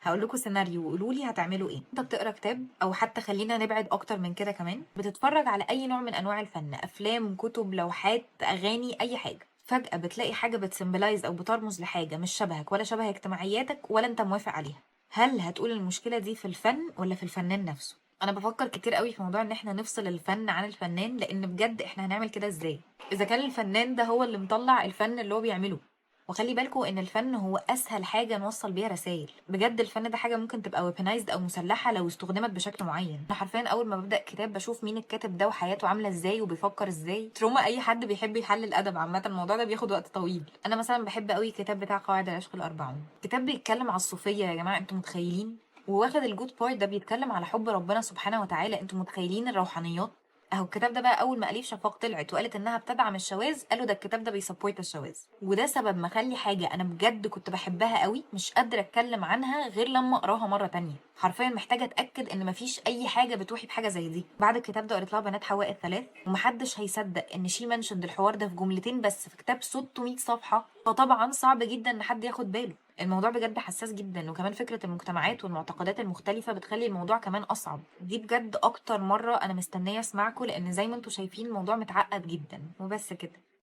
هقول لكم سيناريو وقولوا لي هتعملوا ايه. انت بتقرا كتاب، او حتى خلينا نبعد اكتر من كده كمان، بتتفرج على اي نوع من انواع الفن، افلام، كتب، لوحات، اغاني، اي حاجه. فجأة بتلاقي حاجة بت symbolize أو بترمز لحاجة مش شبهك ولا شبه اجتماعياتك ولا أنت موافق عليها. هل هتقول المشكلة دي في الفن ولا في الفنان نفسه؟ أنا بفكر كتير قوي في موضوع إن احنا نفصل الفن عن الفنان، لأن بجد احنا هنعمل كده إزاي؟ إذا كان الفنان ده هو اللي مطلع الفن اللي هو بيعمله. وخلي بالكوا ان الفن هو اسهل حاجة نوصل بيها رسائل. بجد الفن ده حاجة ممكن تبقى weaponized او مسلحة لو استخدمت بشكل معين. انا حرفيا اول ما ببدا كتاب بشوف مين الكاتب ده وحياته عامله ازاي وبيفكر ازاي. trauma اي حد بيحب يحلل ادب عامه، الموضوع ده بياخد وقت طويل. انا مثلا بحب قوي الكتاب بتاع قواعد العشق الاربعون. كتاب بيتكلم على الصوفية يا جماعه، انتوا متخيلين؟ وواخد ال good part ده بيتكلم على حب ربنا سبحانه وتعالى، انتوا متخيلين الروحانيات؟ اهو الكتاب ده بقى اول ما اليف شفاق طلعت وقالت انها بتدعم الشواذ، قالوا ده الكتاب ده بي support الشواذ. وده سبب مخلي حاجة انا بجد كنت بحبها قوي مش قادرة اتكلم عنها غير لما اقراها مرة تانية. حرفيا محتاجه اتاكد ان مفيش اي حاجة بتوحي بحاجة زي دي. بعد الكتاب ده قريت لها بنات حواء الثلاث، ومحدش هيصدق ان she mentioned الحوار ده في جملتين بس في كتاب 600 صفحه، فطبعا صعب جدا ان حد ياخد باله. الموضوع بجد حساس جدا، وكمان فكرة المجتمعات والمعتقدات المختلفة بتخلي الموضوع كمان أصعب. دي بجد أكتر مرة أنا مستنية أسمعكم، لأن زي ما انتوا شايفين الموضوع متعقد جدا. وبس كده.